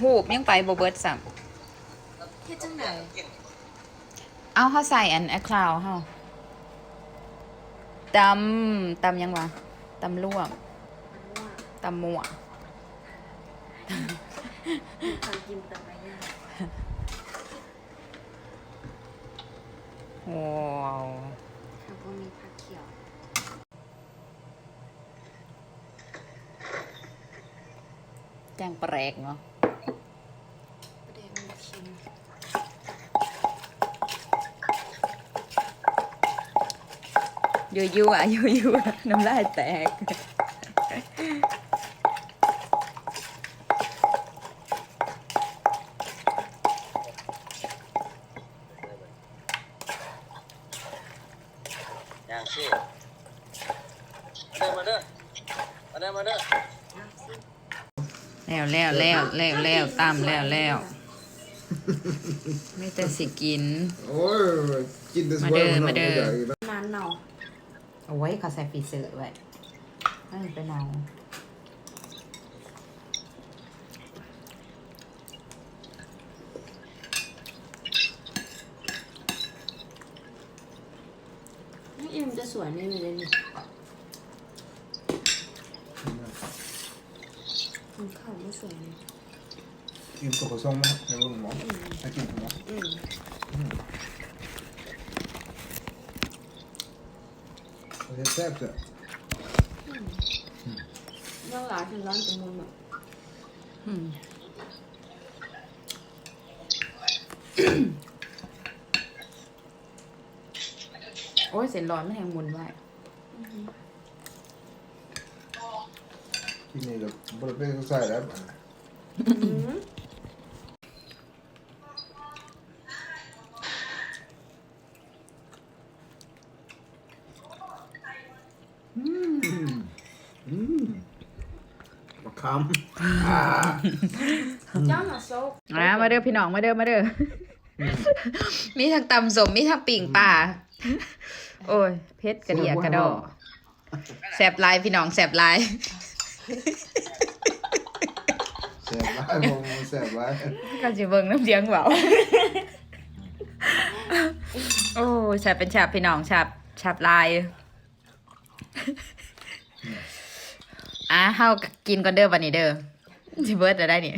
ຮູບຍັງໄປບໍ່ເບິດຊ້ຳ. ເຮັດຈັ່ງໃດ? ເອົາ ເຮົາໃສ່ອັນ iCloud ເຮົາ. ຕຳ ຕຳຫຍັງວະ? ຕຳລວກ ຕຳໝວກ ຕຳໝວກ ຕຳກິນ ຕຳໄປຍ່າງ. ວ້າວ ເຮົາບໍ່ມີຜັກຂຽວ. ແກງປາແດກເນາະ ປາແດກມັນເຄັມ. ຍົວໆ ຍົວໆ ນ້ຳລາຍແຕກ. ຍ່າງຊິ ມາເດີ ມາເດີ ມາເດີ ມາເດີ. ແລ້ວ ແລ້ວ ແລ້ວ ແລ້ວ ແລ້ວ ຕຳແລ້ວ ແລ້ວ ມີແຕ່ຊິກິນ. ໂອ້ຍ ກິນແຕ່ ມາເດີ ມາເດີ ມັນເນົ່າ. ໂອ້ຍ ເຂົາໃສ່ຟຣີເຊີໄວ້ ເອີ ໄປເນົ່າ. ຍັງອີ່ມແຕ່ສວຍນີ້ຢູ່ເດ້ນີ້ ກິນເຂົ້າມາສວຍນີ້. ອີ່ມກໍບໍ່ສົ່ງມາໃຫ້ເບິ່ງໝໍ ອືມ ໃຫ້ກິນໝໍ ອືມ ອືມ ເຮັດແຊບເຈົ້າ ອືມ ອືມ ຍັງຫຼາຍຄືຮ້ານຕົງນັ້ນແຫຼະ ອືມ. ໂອ້ຍ ເສັ້ນລອຍມັນແຮ່ງໝຸ່ນໄວ. ອືມ ທີ່ນີ້ກໍບໍ່ໄດ້ໄປໃສ່ແລ້ວ ອືມ ອືມ ອືມ ບັກຄຳ ເຈົ້ານະໂຊກ ອ່າ ມາເດີພີ່ນ້ອງ ມາເດີ ມາເດີ. ມີທັງຕຳສົ້ມ ມີທັງປີ້ງປາ ໂອ້ຍ ເຜັດກະເດຍກະດໍ້. ແຊບຫຼາຍພີ່ນ້ອງ ແຊບຫຼາຍ ແຊບຫຼາຍ ບໍ່ແມ່ນແຊບຫຼາຍ ກໍຊິເບິ່ງນຳສຽງເວົ້າ. ໂອ້ຍ ແຊບເປັນແຊບພີ່ນ້ອງ ແຊບ ແຊບຫຼາຍ. ອ່າ ເຮົາກິນກ່ອນເດີບັດນີ້ເດີ ຊິເບິດແລ້ວໄດ໋ນີ້.